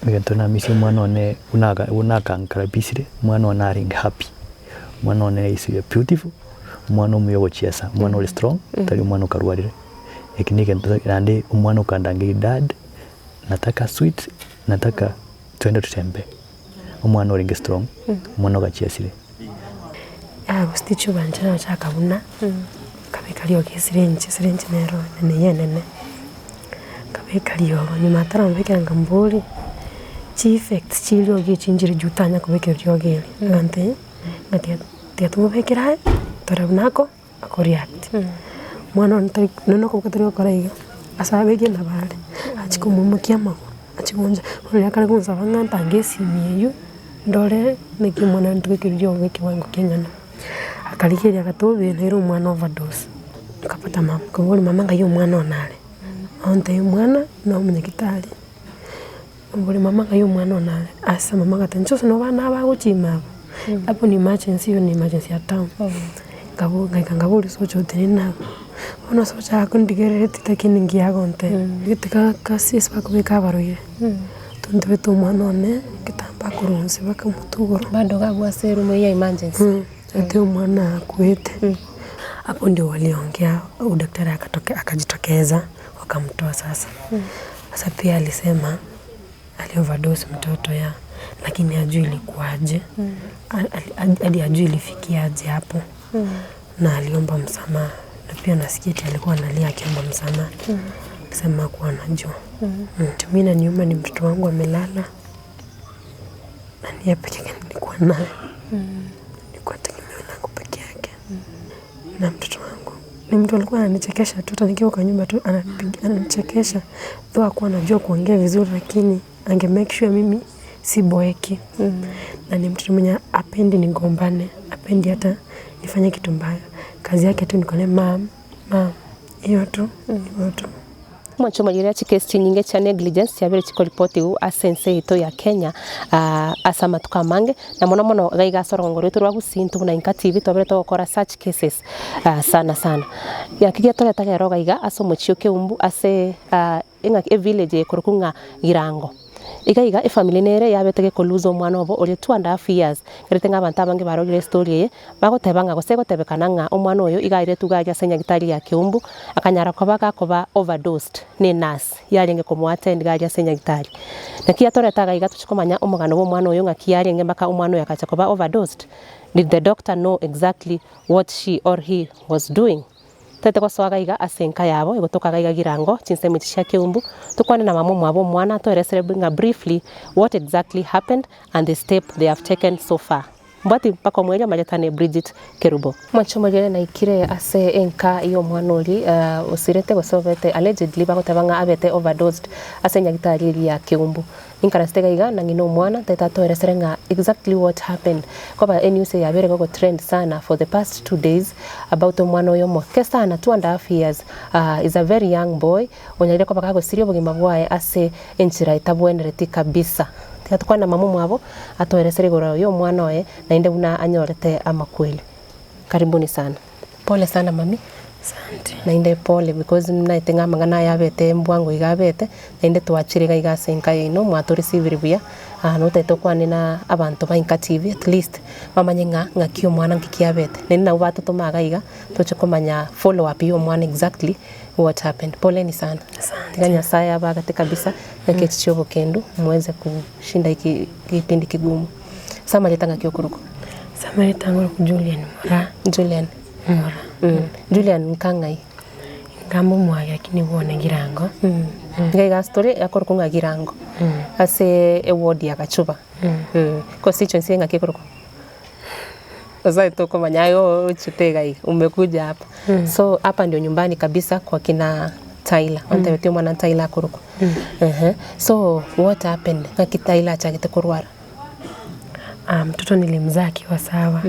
Egento namisia omwana one buna aka buna akankarabisire, omwana one arenge happy, omwana one is beautiful, omwana omuya ogochiesa, omwana ore strong, tari omwana okarwarire. Eki na egento naende omwana okandangeria dad, nataka sweet, nataka twende totembee, omwana orenge strong, omwana ogachiesire. Agositichwa obanchera agachaka buna, akabeka riogi esirinji, esirinji nero neye enene, akabeka riogo, nyuma ataramobekera nkamboria, chieffects chia eriogi echi nchire juu tanya kobeka eriogi eri, agantebia ng'a tiga tiga tomobekere aye, tore buna ako ako react. Omwana one tari nonye na okoboko tari gokora iga, ase abekire nabo are, achia komoimokia amagoro, achia goncha, bono riria akare gonsaba ng'a ntange esimi eywo, ndore naki omwana one tobeke riogo ekewango keng'ana. Akarigereria agatobia naire omwana overdose, nkabata mama, nkaboria mama ngai omwana one are? Ontebia omwana na omonyagitari, nkaboria mama ngai omwana one are? Ase mama agateba inche gose nabana aba agochima aba, hapo ni emergency hiyo ni emergency ya town. Nkabo nkaika nkaboria socha otenene abwo, bono socha akondigereretie lakini ngiya agontebia, gete kasi ase bakobeka abarwaire, tontebete omwana one egetambaa korwa inse mpaka omotwe igoro. Bado iga abwo ase eroom eywo ya emergency. Ati omwana akwete, hapo ndio waliongea huyu daktari akatoke akajitokeza wakamtoa sasa. Sasa pia alisema ali overdose mtoto ya lakini hajui ilikuwaje, hadi hajui ilifikia aje hapo na aliomba msamaha na pia nasikia ati alikuwa analia akiomba msamaha akisema hakuwa anajua. Mi inaniuma ni mtoto wangu amelala na ni yeye peke yake nilikuwa naye. Nilikuwa tegemeo langu peke yake. Na mtoto wangu ni mtu alikuwa ananichekesha tu hata nikiwa kwa nyumba tu ananichekesha. Though hakuwa anajua kuongea vizuri lakini ange make sure mimi siboeki. Na ni mtoto mwenye hapendi nigombane, hapendi hata nifanye kitu mbaya. Kazi yake tu ni kuniambia mum, mum, hiyo tu, hivo tu. Omonche omoyio chikesi chinyinge chia negligence chiabeire chikoripotigwa ase ense yaito ya Kenya ase amatuko amange, na mono mono iga iga ase orogongo rwaito rwa Gusii intwe buna Inka TV twabere togokora such cases sana sana. Gaki giatoreta rero iga iga ase omochie o Keumbu ase engaki evillage ekorokwa ng'a Girango. Iga iga efamiri nere yabete gekoluza omwana obo oria two and half years, kerete ng'a abanto abange barorire estory eye, bagoteba ng'a gose egotebekana ng'a omwana oyo iga airetwe iga aria ase enyagitari ya Keumbu, akanyara koba gakoba overdosed ne enurse yarenge komo attend iga aria ase enyagitari. Naki yatoreta iga iga tochia komanya omogano bwa omwana oyo ng'aki yarenge mpaka omwana oyo agacha koba overdosed, did the doctor know exactly what she or he was doing? Toete gosoa gaiga ase enka yabo, egotoka gaiga girango, chinsemo echi chia Keumbu, tokwane na mama omwabo omwana atoeresere ng'a briefly what exactly happened and the step they have taken so far. Mbwati mpaka omoerio maretane Bridget Kerubo. Mwanche omorere naikire ase enka y'omwana oria osirete gose obete allegedly bagoteba ng'a abete overdosed ase enyagitari eria ya Keumbu. Ninkarasete iga iga na ng'ina omwana ntaete atoeresere ng'a exactly what happened koba enews eye yabeire gogo trend sana for the past 2 days about omwana oyo omoke sana 2 and half years is a very young boy onyarire koba gagosiria obogima bwaye ase enchera etabwenereti kabisa. Tiga tokwane na mama omwabo atoeresere igoro ya omwana oye naende buna anyorete amakweri. Karibuni sana. Pole sana mami. Asante. Naende pole because naete ng'a amang'ana aya abete mbwango iga abete, naende twachire iga iga ase enka yaino mwatorisiviri buya, notagete okwane na abanto ba Inka TV at least bamanye ng'a ng'aki omwana nki kiabete. Naende nabo batotoma iga iga, toche komanya follow up ya omwana exactly what happened. Poleni sana. Asante. Tiga Nyasaye abagate kabisa, ng'aki echi chia obokendu mweze kushinda hiki kipindi kigumu. Ase amarieta ng'aki okorokwa? Ase amarieta ngorokwa Julian Moraa. Julian. Moraa. Julian nkang'ai? Ngambe omwagi lakini bwone Girango. Iga iga ase tore akorokwa ng'a Girango, ase eward ya Gachuba. Constituency ng'aki ekorokwa? Nyasaye tokomanya aye ochete iga iga, umekuja hapa. So hapa ndio nyumbani kabisa kwa kina Tyler, ontebetie omwana Tyler akorokwa. Ehe, so what happened? Ng'aki Tyler achagete korwara? Mtoto nilimzaa akiwa sawa.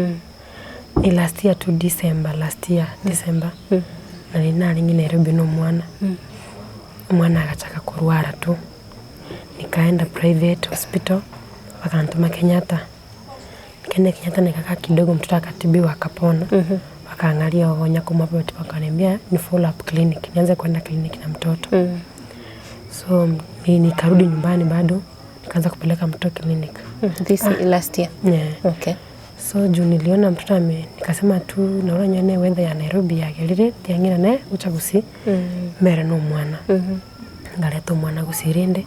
Ni last year tu December, last year December, nari narenge Nairobi na omwana, omwana agachaka korwara tu, nikaenda private hospital, bakantoma Kenyatta, nikaenda Kenyatta nikakaa kidogo mtoto akatibiwa akapona, wakaangalia onya kumapoti wakaniambia ni follow up clinic, nianze kuenda clinic na mtoto. So mi nikarudi nyumbani bado. Nikaanza kupeleka mtoto clinic. This last year? Yeah. Okay. So juu niliona mtoto ame nikasema tu noro onye ne weather ya Nairobi yagerire tiang'irane gocha gusii mbere na omwana. Nkareta omwana gusii rende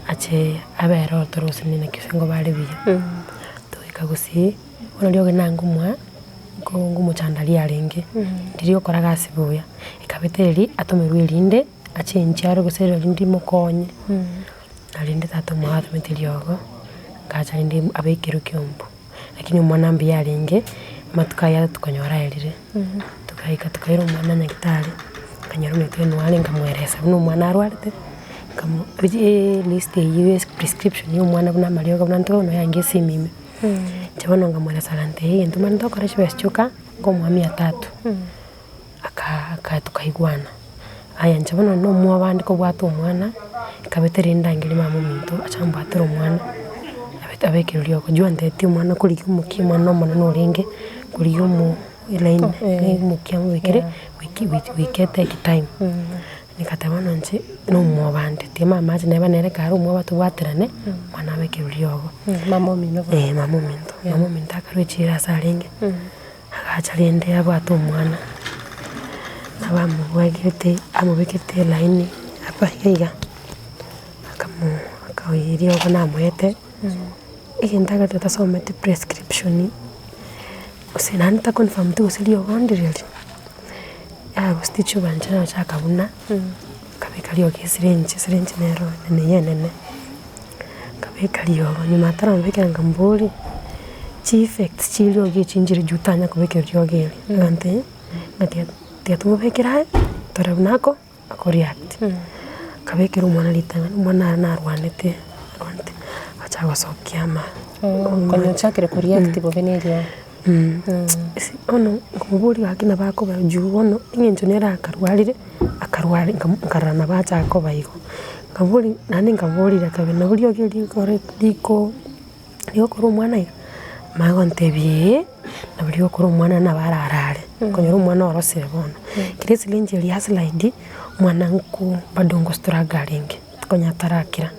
ache abere otoro gose naki gose ngoba are buya. Togaika gusii, bono riogi nangomwa nko nkomochanda riarenge, ndiri gokora gasi buya, ekabete eri atomerwe erinde achenchi aro gose erinde rimokonye. Na rende tata omwabo atomete riogo, ngacha rende abekerwe ekeombe, lakini omwana mbuya arenge, amatuko aya tokonyora aerire, togaika tokaira omwana nyagetari, nkanyora omanyete noyo arenge nkamweresa buna omwana arwarete, nkamo list eywo ya prescription ya omwana buna amariogo buna ntoka bono yange esimi ime. Inche bono nkamweresa agantebia egento mani tokore chibesa chioka, nkomoa mia tatu. Aka aka tokaigwana, aya inche bono na omwoba ande kobwata omwana, nkabete rende ndangerie mama ominto ache ambwatere omwana, abete abekere riogo juu antebetie omwana korigia omokia omwana omonene orenge, korigia omo elaini omokia amobekere wiki wiki etake time. Ngateba bono inche na omwoba ande, tiga mama ache neba nere kare omwoba tobwaterane, omwana abekerwe riogo. Mama omino bono. Eh mama ominto, mama ominto akarwa echiro ase arenge. Agacha rende abwate omwana, nabo amobwagete amobekete elaini apa iga iga, akamo akaoyeria riogo namoete, egento agateba tasometi prescription, gose naende ta confirm ti gose riogo ndireri, yagositichiwa inche nachaka buna, nkabeka riogo esirinji, esirinji nero neye enene. Nkabeka riogo, nyuma ntaramobekera nkamoboria, chieffects chia eriogo echi nchire juu tanya kobeka eriogo eri, agantebia ng'a tiga tiga tomobekere aye, tore buna ako ako react. Nkabekera omwana ritang'ani, omwana aria narwanete, arwanete, agacha gosokia ama Konya ochakire ko react bobe na eriogo. Bono nkomoboria gaki nabo akoba juu bono eng'encho nere akarwarire, akarwari nkarora nabo achaka koba igo. Nkaboria naende nkaboria rika nabo riogi erio rikore riko rigokora omwana iga, mama agontebia eeh, nabo rigokora omwana nabo ararare, okonyora omwana orosire bono. Ekero esirinji eria yaslide, omwana nko bado ngo struggle arenge, konya atarakira.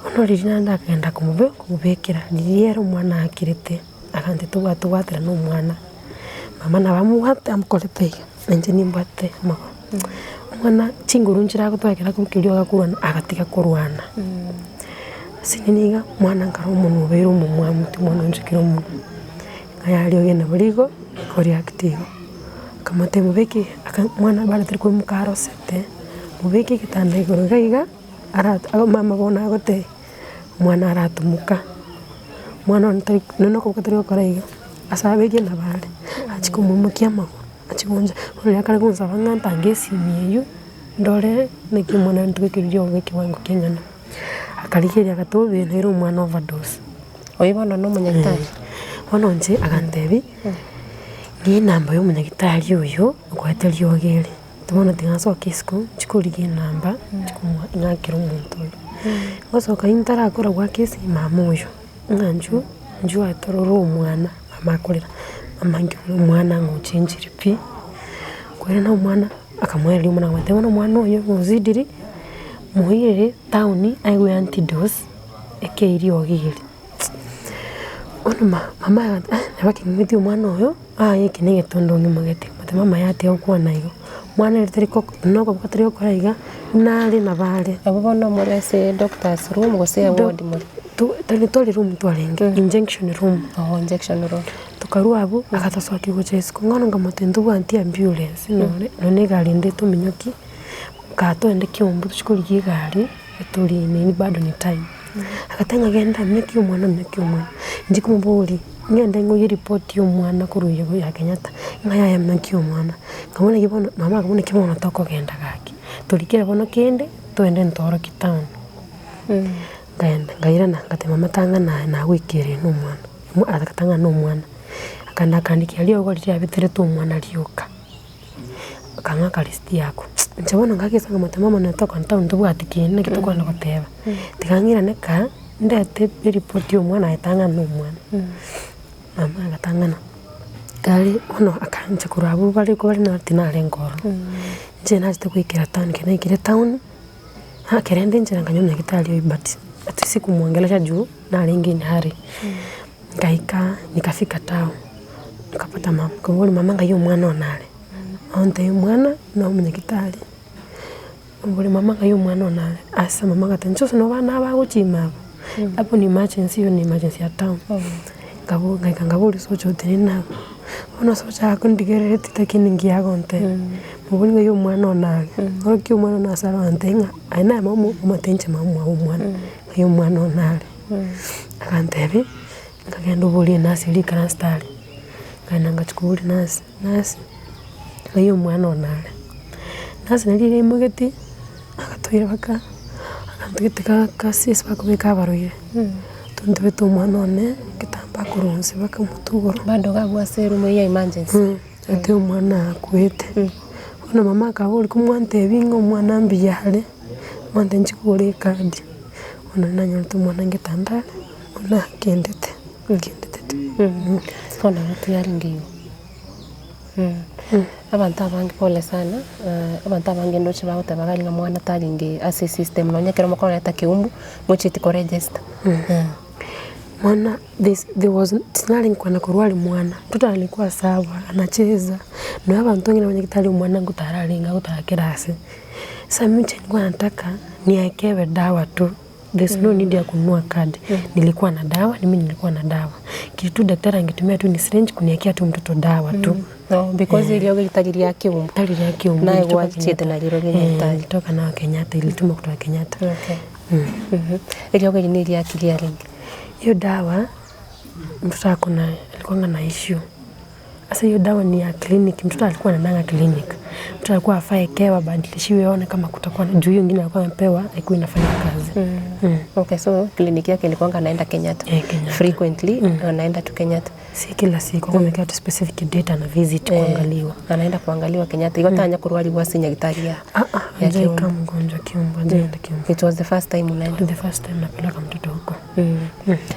Bono riria naende akagenda komobe komobekera, riria ere omwana akirete. Agantebia tobwate tobwatera na omwana, mama nabo amobwate amokorete iga, na inche nimbwate amagoro. Omwana chinguru nchire agotoa ekero akobokia riogo akorwana, agatiga korwana. Ase nini iga, omwana nkare omonwa obeire omomwamu ti omwana onchokire omonwa. Ng'a yaria ogende borigo, ko react igo. Nkamotebia mobeke aka omwana bado tari koimoka arosete, mobeke egetanda igoro iga iga, ara mama bono agotebia. Omwana aratomoka, omwana one tari nonye na okoboko tari gokora iga, ase aberie nabo are, achie komoimokia amagoro, achie goncha, bono riria akare gonsaba ng'a ntange esimi eywo, ndore naki omwana one tobekire riogo ekewango keng'ana. Akarigereria agateba obe naire omwana overdose. Oyio bono na omonyagitari? Bono inche agantebia, ng'a enamba ya omonyagitari oyo, okoete riogo eri. Bono tiga nsoke isiko, nchie korigia enamba, nchie komoa ng'akere omonto oyo. Ngosoka intwe ntarakora goaka esimi mama oyo, ng'a nchuo, nchuo aye torore omwana, mama akorera, mama nki omwana ng'a ochenchire pi, koirana omwana, akamoereria omwana akamotebia bono omwana oyo ng'ozidiri, moirere town aegwe antidote, ekei riogi eri. Bono ma mama agoteba eh nabo aking'umetie omwana oyo, aye eke na egetondo ng'imogete, ngote mama yatiga gokwana igo, mwana ere tari koko nokoboka tari gokora iga, buna are nabo are. Abwo bono more ase doctor's room gose eward more? To tari tori room twarenge, injection room. Oh injection room. Tokarwa abwo, agatosokia gocha isiko, bono nkamotebia ntobwati ambulance nore, nonye egari ende tominyoki, kaa toende kiombe tochie korigia egari, etorine bado ni time. Agateba ng'a genda minyokia omwana minyokia omwana, inche nkomoboria, ng'ende ng'oyie eripoti ya omwana korwa igoro ya Kenyatta, ng'a yaya minyokia omwana. Nkamobora naki bono, mama akabora naki bono tokogenda gaki, torikere bono kende, togende ntoorokie town. Nkaenda nkairana ngatebia mama tang'ana aye nagoikeire na omwana, agatang'ana na omwana, akanda akandikia riogo riria abeterete omwana rioka. Akang'a akarisiti ako, inche bono ngagesa nkamotebia mama nonye tokogenda town ntobwati kende naki tokogenda goteba, tiga ng'irane kaa, ndete eripoti ya omwana aye tang'ana na omwana. Mama agatang'ana, kare bono akancha korwa abwo bare ko bare naro tinarenge ororo. Inche nachete goikera town, ekero naikire town, ekero ende nchera nkanyora nyagetari oywo but. Ati sikumwongelesha juu narenge in hurry. Nkaika nikafika town, nikapata mama, nkaboria mama ng'ai omwana one are? Ontebia omwana na omonyagitari. Nkaboria mama ng'ai omwana one are? Ase mama agateba inche gose nobana aba agochima aba, hapo ni emergency hiyo ni emergency ya town. Nkabo nkaika nkaboria socha otenene abwo, bono socha akondigereretie lakini ngiya agontebia, moborie ng'ai omwana one are, orokia omwana one ase arontebie ng'a aye naye mama omanyete inche mama omwabo omwana, ng'ai omwana one are. Agantebia, nkagenda oborie enurse eria ikaranste aria, nkagenda ngachia koboria nurse, nurse ng'ai omwana one are, nurse nari riria aimogetie, agatoira mpaka aganto gete ka kasi ase bakobeka abarwaire, tontebete omwana one egetambaa korwa inse mpaka omotwe igoro. Bado iga abwo ase eroom eywo ya emergency. Ati omwana akwete, bono mama akaboria komwantebia ng'a omwana mbuya are, mwantebia nchie kogora ekadi, bono nanyorete omwana ngetanda are, bono akendete, akendete pi. Bono igo tiyarenge igo. Abanto abange pole sana, abanto abange ndoche bagoteba iga ng'a mwana tarenge ase esystem nonye ekero mokoreta keumbu, mochieti koregister. Mwana this there was tinarenge kwana korwa are mwana, mtoto alikuwa sawa anacheza, nonya abanto onye nabanyagitari omwana ngotara arenge agotara kera ase. Sasa mimi chenye nilikuwa nataka niekewe dawa tu, there's no need ya kununua card, nilikuwa na dawa, ni mimi nilikuwa na dawa, kitu tu daktari angetumia tu ni syringe kuniekea tu mtoto dawa tu. Oh, because eriogo ritari ria keumbu. Ritari ria keumbu, Naye ilitoka gwachiete Kenyatta. nariro ria Eh, nyagetari. ilitoka nayo Kenyatta, ilitumwa kutoka Kenyatta. Okay. Eriogo eri neriaki riarenge? Hiyo dawa mtoto ako na alikuwanga na issue. Sasa hiyo dawa ni ya clinic, mtoto alikuwa anaendanga clinic. Mtoto alikuwa afaa ekewe abadilishiwe aone kama kutakuwa na juu hiyo ingine alikuwa amepewa haikuwa inafanya kazi. Okay, so kliniki yake ilikuwanga anaenda Kenyatta. Eh, Kenyatta. Frequently anaenda tu Kenyatta. Si kila siku, alikuwa amewekewa tu specific date ana visit kuangaliwa. Anaenda kuangaliwa Kenyatta. Igo tanya kurwariwa ase nyagetari ya Ah ah, ya hajai Keumbu. kaa mgonjwa Kiumbu, hajaenda Kiumbu. It was the first time unaenda. The first time napeleka mtoto huko.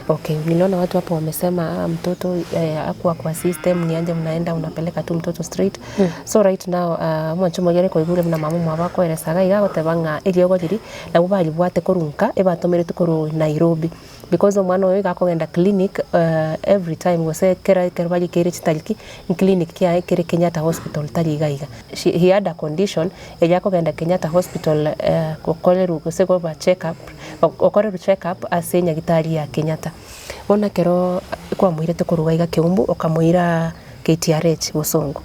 Okay, niliona watu hapo wamesema ah, mtoto eh, hakuwa kwa system ni anje mnaenda unapeleka tu mtoto straight. So right now uh, mwancho mogere koigure buna mama mwaba koeresaga iga agoteba ng'a eriogo riri nabo baribwate korunka ebatomerete korwa Nairobi because omwana oyo iga akogenda clinic uh, every time gose kera ekero barikeire chitariki clinic kiaye kere Kenyatta Hospital tari iga iga. She, he had a condition eria akogenda Kenyatta Hospital uh, gokorerwa gose koba check up gokorerwa check up ase enyagitari ya Kenyatta. Bono ekero kwamoirete korwa iga Keumbu okamoira KTRH Bosongo,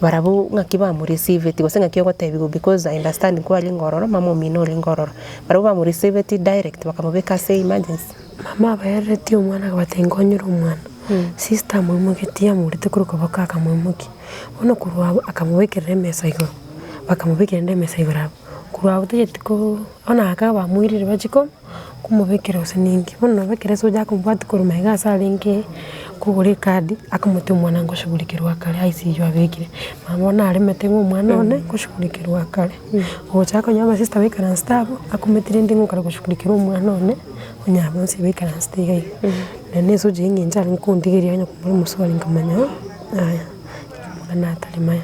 barabwo ng'aki bamoreceivetie gose ng'aki ogotebiwa because I understand nkwarenge ororo mama omino orenge ororo, barabwo bamoreceivetie direct bakamobeka ase emergency. Mama abaereretie omwana akabatebia nkonyore omwana, sister amoimogetie amorete korwa koboko akamoimokia, bono korwa abwo akamobekerera emesa igoro, bakamobekera ende emesa igoro abwo, korwa abwo tacheti koo bono aka bamoirire bachie ko komobekera gose ninki, bono nabo ekero esoja akomobwatia korwa magega ase arenge kogora ekadi, akamotebia omwana ngoshughulikirwa akare ICU abekire, mama bono aremete ng'a omwana one ngoshughulikirwa akare, ogocha akonyora abasister baikaransete abwo, akometi rende ng'a okare goshughulikera omwana one, onye abwo bonsi baikaransete iga iga. Naende esoja eng'encho arenge kondigeria onye komora omoswali nkamanya yaya amang'ana atari maya.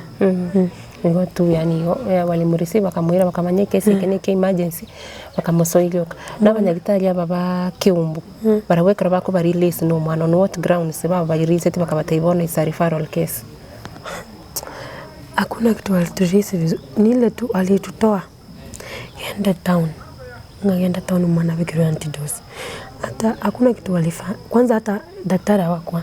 Igo tu yaani igo walimureceive bakamoira bakamanya ekesi eke na eke emergency, bakamosoiria oka. Na abanyagitari aba ba Keumbu, barabwo ekero bakoba release na omwana on what grounds babareleaseti bakabatebia bono is a referral case? Hakuna kitu waliturelease vizuri, ni ile tu walitutoa genda town, ng'a genda town omwana abekerwe antidose. Hata hakuna kitu walifa, kwanza hata daktari hawakuwa,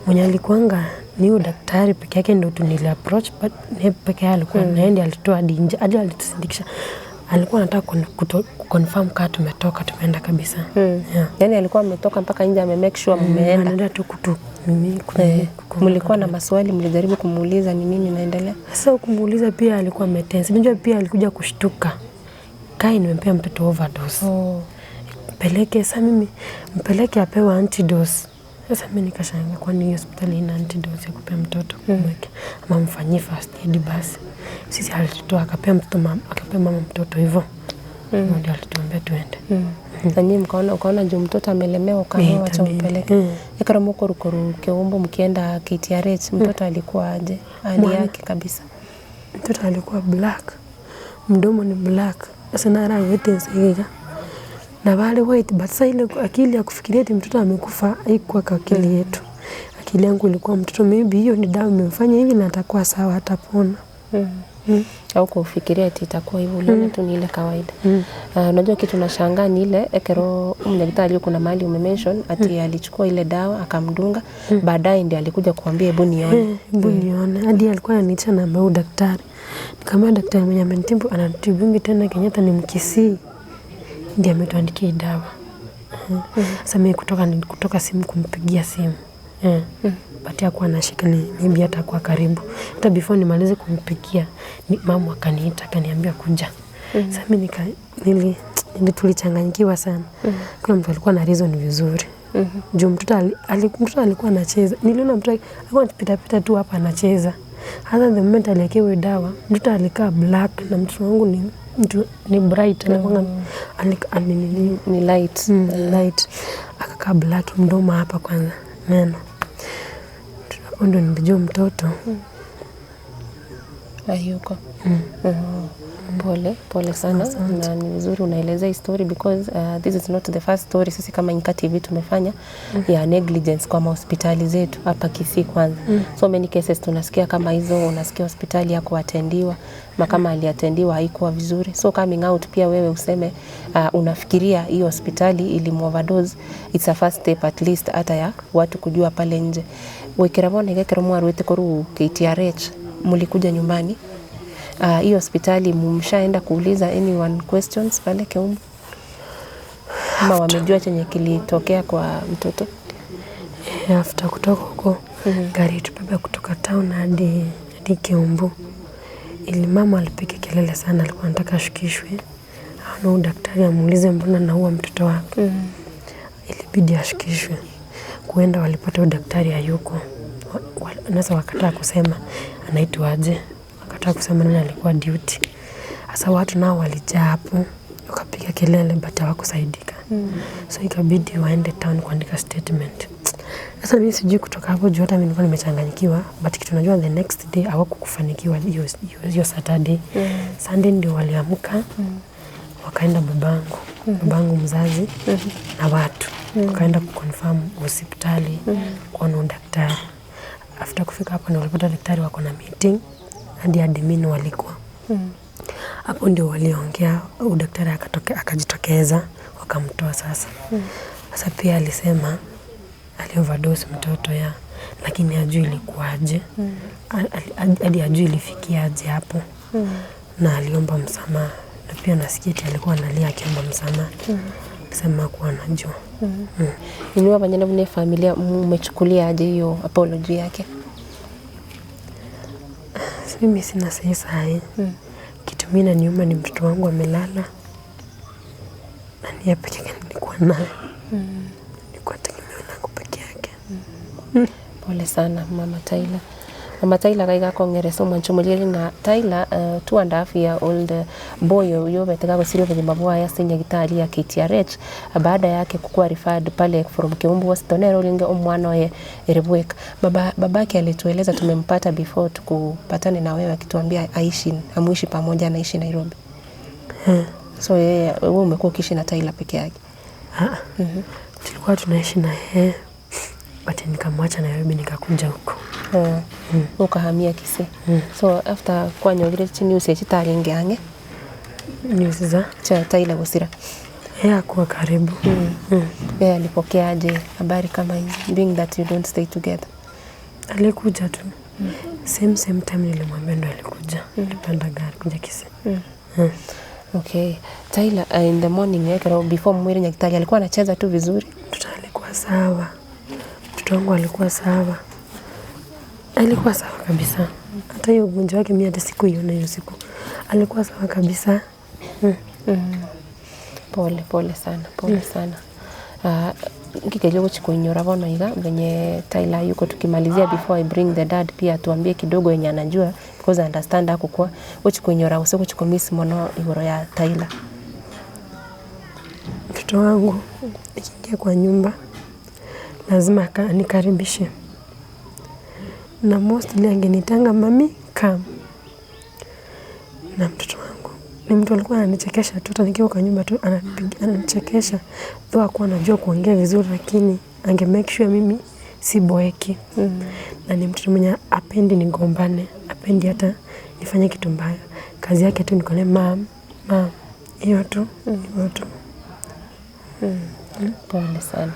mwenye alikuanga ni huyo daktari peke yake ndio tu nili approach but ni peke yake alikuwa na yeye ndiye alitutoa hadi nje, hadi alitusindikisha. Alikuwa anataka kuconfirm kama tumetoka tumeenda kabisa. Yeah. Yaani alikuwa ametoka mpaka nje ame make sure mmeenda. Anaenda tu kutu nini kunini Mlikuwa na maswali, mlijaribu kumuuliza ni nini inaendelea? Sasa kumuuliza pia alikuwa ametense. Unajua pia alikuja kushtuka. Kai nimempea mtoto overdose. Mpeleke sasa mimi mpeleke apewe antidose. Sasa mimi nikashangaa kwani hiyo hospitali ina antidose ya kupea mtoto kumweke ama mfanyie first aid basi. Sisi alitutoa akapea mtoto mama, akapea mama mtoto hivyo. Ndio alituambia tuende. Na nyinyi mkaona ukaona juu mtoto amelemewa ukaamua wacha itabidi. umpeleke. Ekero mokorukoru Keumbu mkienda KTRH mtoto alikuwa aje? Hali yake kabisa. Mtoto alikuwa black. Mdomo ni black. Sasa nara wetense iga. Nabo are white but sasa ile akili ya kufikiria eti mtoto amekufa haikuwa kwa akili yetu. Akili yangu ilikuwa mtoto maybe hiyo ni dawa imemfanya hivi na atakuwa sawa atapona. Haukufikiria ati itakuwa hivyo, uliona tu ni ile kawaida. Unajua kitu nashangaa ni ile ekero mdaktari kuna mahali umemention ati alichukua ile dawa akamdunga, baadaye ndiye alikuja kuambia hebu nione. Hebu nione. Hadi alikuwa ananiita namba huyu daktari. Nikamwambia daktari mwenye amenitibu anatibungi tena Kenyatta ni Mkisii. Ndiye ametuandikia hii dawa. Sasa mimi kutoka kutoka simu kumpigia simu. But hakuwa anashika ni maybe hata hakuwa karibu. Hata before nimalize kumpigia ni mama akaniita akaniambia kuja. Sasa mimi nika nili, nili tulichanganyikiwa sana. Kuna mtu alikuwa na reason vizuri. Juu mtoto ali, ali, mtoto alikuwa anacheza. Niliona mtoto alikuwa anapita pita tu hapa anacheza. Hata the moment aliwekewa hiyo dawa, mtoto alikaa black na mtoto wangu ni mtu ni bright anakuanga amenini Ni light. Light. Akakaa black mdomo hapa kwanza meno. Hapo ndo nilijua mtoto Hayuko. Pole pole sana, na ni vizuri unaelezea hii story because this is not the first story sisi kama Inka TV tumefanya ya negligence kwa mahospitali zetu hapa Kisii kwanza. So many cases tunasikia kama hizo, unasikia hospitali yako atendiwa ma kama aliatendiwa haikuwa vizuri. So coming out pia wewe useme unafikiria hiyo hospitali ilimu overdose, it's a first step at least hata ya watu kujua pale nje. Wikira bona igekero mwarwete koru KTRH mulikuja nyumbani hiyo hospitali mshaenda kuuliza anyone questions pale Keumbu ama wamejua chenye kilitokea kwa mtoto? After kutoka huko gari tubeba kutoka town hadi hadi Kiumbu. Ili mama alipiga kelele sana, alikuwa anataka ashukishwe. Aone huyu daktari amuulize mbona naua mtoto wake. Ilibidi ashukishwe. Kuenda walipata huyu daktari hayuko. Nasa wakataa kusema anaitwa aje. Wakataa kusema nani alikuwa duty. Sasa watu nao walijaa hapo wakapiga kelele but hawakusaidika. So ikabidi waende town kuandika statement. Sasa mimi sijui kutoka hapo juu hata mimi nilikuwa nimechanganyikiwa but kitu najua the next day hawakufanikiwa hiyo hiyo Saturday. Sunday ndio waliamka wakaenda babangu, babangu mzazi na watu wakaenda kuconfirm hospitali kuona huyu daktari. After kufika hapo ndio walipata daktari wako na meeting hadi admin walikuwa hapo ndio waliongea, huyu daktari akatoke, akajitokeza wakamtoa sasa. Sasa pia alisema ali overdose mtoto ya lakini hajui ilikuwaje, hadi hajui ilifikiaje hapo na aliomba msamaha na pia nasikia eti alikuwa analia akiomba msamaha akisema hakuwa anajua. Inyuĩ abanyene buna familia mumechukulia aje hiyo apology yake? Mimi sina say sahi. Kitu mimi inaniuma ni mtoto wangu amelala na ni yeye peke yake nilikuwa naye. Nilikuwa tegemeo langu peke yake. Pole sana Mama Tyler. Mama Tyler gaiga kongeresa omwancho omoriere ng'a Tyler 2.5 year old boy oyo obete gagosiria obogima bwaye ase nyagitari ya KTRH baada yake kukuwa referred pale from Kiumbu Hospital nere oringe omwana oye ere bweka. Baba babake alitueleza tumempata before tukupatane na wewe akituambia aishi amuishi pamoja anaishi Nairobi. So yeye wewe umekuwa ukiishi na Tyler peke yake. Ah, tulikuwa tunaishi na yeye but nikamwacha Nairobi nikakuja huku. Ukahamia Kisii. So after kwanyogire chinews echi taringe ang'e News za cha Tyler gusira. yeye hakuwa karibu. Yeye alipokeaje habari kama hizi being that you don't stay together? Alikuja tu same same time nilimwambia ndo alikuja. Alipanda gari kuja Kisii. Okay. Tyler in the morning ekero before mwire nyagitari alikuwa anacheza tu vizuri. Mtoto alikuwa sawa, mtoto wangu alikuwa sawa, alikuwa sawa kabisa. Hata hiyo ugonjwa wake mimi hata sikuiona hiyo siku, alikuwa sawa kabisa. Pole pole sana, pole sana. Nkikeria guchikuinyora bono iga venye Tyler yuko tukimalizia before I bring the dad pia tuambie kidogo yenye anajua because I understand akukwa guchikuinyora gose guchikumiss mono igoro ya Tyler. Mtoto wangu nikiingia kwa nyumba lazima anikaribishe, na mostly angenitanga mami come. Na mtoto wangu Ni mtu alikuwa ananichekesha tu hata nikiwa kwa nyumba tu ananichekesha though hakuwa anajua kuongea vizuri lakini ange make sure mimi siboeki. Na ni mtu mwenye hapendi nigombane, hapendi hata nifanye kitu mbaya. Kazi yake tu ni kuniambia mum, mum, hiyo tu, hiyo tu. Pole sana.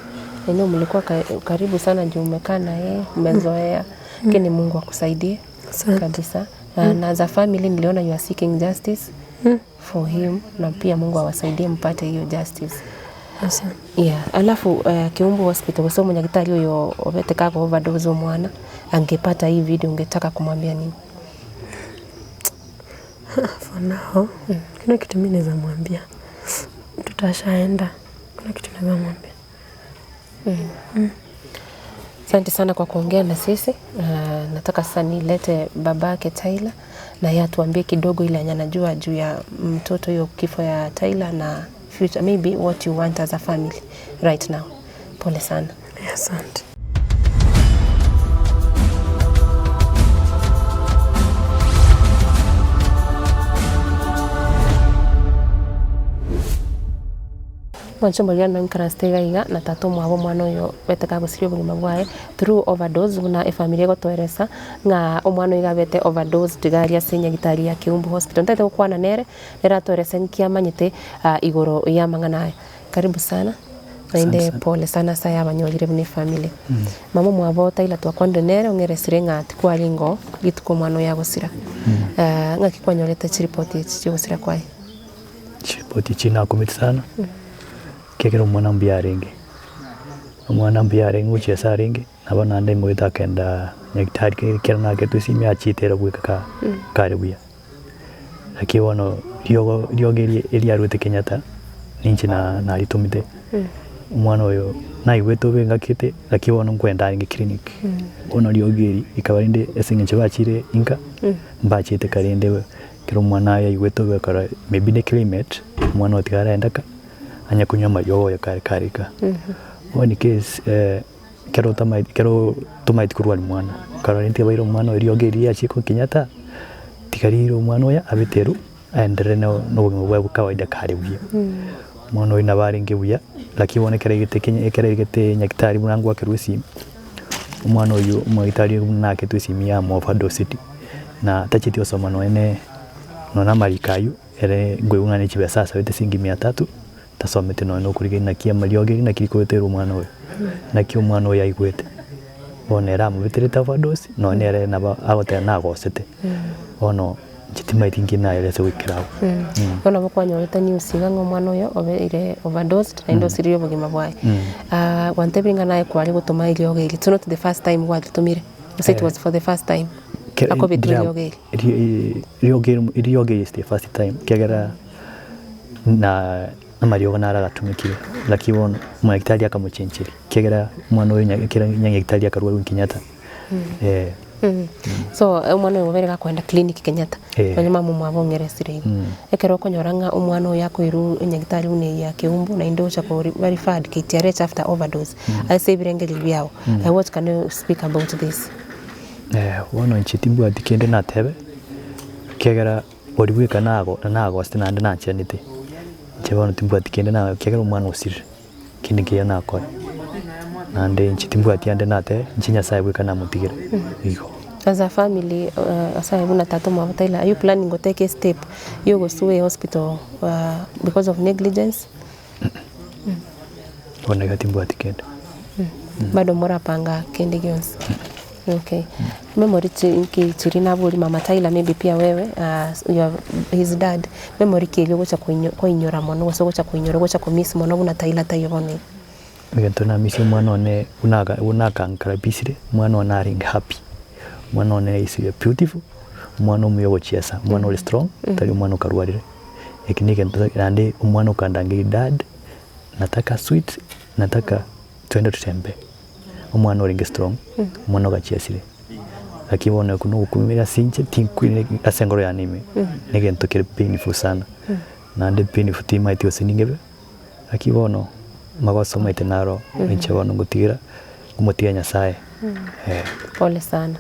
Enyewe mlikuwa karibu sana juu umekaa na yeye, umezoea. Lakini Mungu akusaidie Asante. kabisa. Na as a family niliona you are seeking justice for him na pia Mungu awasaidie mpate hiyo justice. Asante. Yeah, alafu Kiumbu Hospital gose omonyagitari oyo obete kago overdose omwana angepata hii video ungetaka kumwambia nini? For now, kuna kitu mimi naweza mwambia. Mtoto ashaenda. Kuna kitu naweza mwambia. Asante sana kwa kuongea na sisi. Nataka sasa nilete babake Tyler na yeye atuambie kidogo ile yenye anajua juu ya mtoto hiyo kifo ya Tyler na future maybe what you want as a family right now. Pole sana. Asante. Mwanche omoria noinkaranste iga iga na tata omwabo omwana oyo obete kagosiria obogima bwaye through overdose buna efamiri egotoeresa ng'a omwana oyo iga abete overdosed iga aria ase enyagitari ya Keumbu Hospital. Ntagete gokwana nere, nere atoerese nki amanyete igoro ya amang'ana aya. Karibu sana, naende Asante sana. pole sana ase aya abanyorire buna efamiri. Mama omwabo Tyler twakwanire nere ong'eresire ng'a tikwaringo oo rituko omwana oyo agosira. Ng'aki kwanyorete chiripoti echi chiogosira kwaye? Chiripoti echi nakumeti sana, ekiagera omwana mbuya arenge, omwana mbuya arenge gochia ase arenge, nabo naende moete akenda nyagetari ekero naaketwe esimi achiete ere bweka ka kare buya. Lakini bono riogo riogo eria eriarwete Kenyatta, ninche na naritomete, omwana oyo naigwete obe ngakete, lakini bono nkoenda arenge clinic. Bono riogo eri rikaba rinde ase eng'encho bachire inka, mbachete kare rende Ekero omwana aye aigwete obe akora maybe ne climate, omwana oyo tiga arenda ka, anya konywa amariogo oyo kare kare iga. Bono in case ekero otamaeti ekero tomaeti korwari mwana, okarora rende tiga baire omwana oyo riogo erio riachie korwa Kenyatta, tiga riire omwana oyo abete ero, aenderere na na obogima bwaye bwa kawaida kare buya. Omwana oyio nabo arenge buya, lakini bono ekero aigete kenya ekero aigete nyagetari buna ngoakerwa esimi, omwana oyio omonyagitari buna naaketwe esimi ya mo-overdoseti. Na tacheti gosoma nonya ne nonya na amariko aywo, ere nkoigwa ng'a ne chibesa asabete siringi mia tatu, tasometi nonya na okorigereria naki amariogo eri naki rikoeterwa omwana oyo, naki omwana oyo aigwete. Bono ere amobeterete overdose, nonya nere nabo agoteba nagosete, bono inche timaeti nki naere ase goikera abwo. Bono nabo kwanyorete news iga ng'a omwana oyo obeire overdosed naende osiririe obogima bwaye. Gwantebirie ng'a naye kware gotoma eriogo eri, it's not the first time gwaritomire. Gose it was for the first time akobetwa eriogo eri? Eriogo eri eriogo eri is the first time ekiagera na amariogo naro agatumekire lakini bono omonyagitari akamochencheria ekiagera omwana oyo ekero nyagitari akarwarwa Kenyatta eh. So omwana oyo obeire gakoenda clinic Kenyatta nonye mama omwabo ong'eresire igo. Ekero okonyora ng'a omwana oyo akoirwa enyagitari buna eye ya Keumbu naende ocha koba referred KTRH after overdose ase ebirengererio biago. What can you speak about this? Bono inche timbwati kende natebe, ekiagera oria bweka nago nagosete naende nanchenete, inche bono timbwati kende na ekiagera omwana osirire, kende nkeyo nakore. Naende inche timbwati ande natebe, inche Nyasaye bweka namotigera, igo. As a family, ase aye buna tata omwabo Tyler, are you planning go take a step ya ogosue hospital because of negligence? Bono iga timbwati kende. Bado morapanga kende gionsi. Okay. Memory chi nki chiria naboria mama Tyler maybe pia wewe your his dad, memory ki eria ogocha koinyo koinyora mono gose ogocha koinyora ogocha ko miss mono buna Tyler taiyo bono iga? Egento namisia omwana one buna aka buna akankarabisire, omwana one arenge happy, omwana one is beautiful, omwana omuya ogochiesa, omwana ore strong, tari omwana okarwarire. Eki na egento naende omwana okandangeria dad, nataka sweet, nataka twende tutembee, omwana orenge strong, omwana ogachiesire. Lakini bono okwo nogokumia ase inche tinkwire ase enkoro yane ime, na egento kere painful sana, naende painful timaeti gose ningebe, lakini bono magoso maete naro, inche bono ngotigera, nkomotiga Nyasaye. Eh. Pole sana.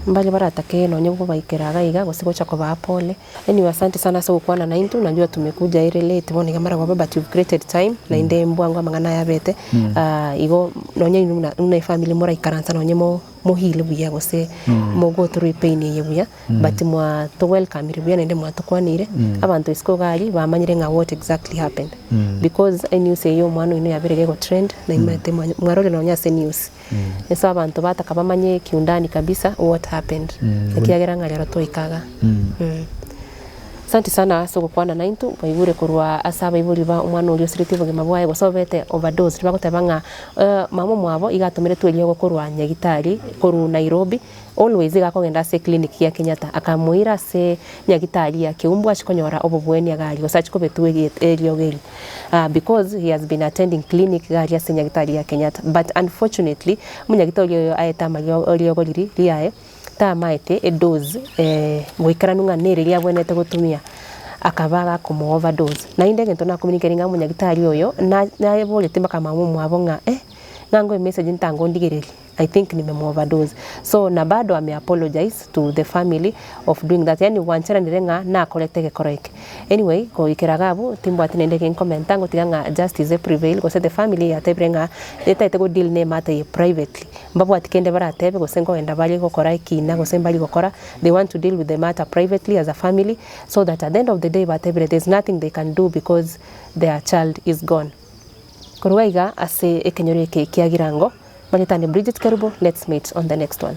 Mbaria baratake nonye kobaikera iga iga gose gocha kobaa pole. Anyway asante sana ase gokwana naintwe, najua tumekuja ere late bono iga maragoba but you've created time naende mbwango amang'ana aya abete igo nonye inwe buna buna efamily moraikaransa nonye mo mo heal buya gose mo go through epain eye buya but mwa towelcomire buya naende mwatokwaneire abanto isiko iga aria bamanyire ng'a what exactly happened because enews eye ya omwana oino yabere iga egotrend naimanyete mwarorire nonye ase enews. Ase abanto bataka bamanye kiundani kabisa what happened ekiagera ng'a rero twaika igaa. Asanti sana ase ogokwana naintwe, baigure korwa ase abaibori ba omwana oria osiretie obogima bwaye gose obete overdosed bagoteba ng'a mama omwabo iga atomeretwe eriogo korwa nyagitari korwa Nairobi always iga akogenda ase eclinic ya Kenyatta akamoira ase nyagitari ya Keumbu achie konyora obobweni iga aria gose achie kobetwa eriogo erio. Because he has been attending clinic iga aria ase nyagitari ya Kenyatta but unfortunately omonyagitari oyo aete amariogo eriogo riria riaye tamaete edose goikeranu ng'a nere riria abwenerete gotumia akaba gakomo overdose. Naende egento nakominikeri ng'a omonyagitari oyo na naboreti mpaka mama omwabo ng'a eh ng'a ngoe emessage ntango ondigererie. I think nimemu overdose so na bado ame apologize to the family of doing that yaani gwancheranire ng'a nakorete egekoro eke. Anyway goikera iga abwo timbwati naende eke nkomenta ngotiga ng'a justice e prevail gose the family yatebire ng'a etagete go deal na ematter eye privately mbabwati kende baratebe gose nkogenda bare gokora ekina gose mbari gokora they want to deal with the matter privately as a family so that at the end of the day batebire there's nothing they can do because their child is gone. Korwa iga ase ekenyoro eke kia Girango, Manyetane Bridget Kerubo, let's meet on the next one.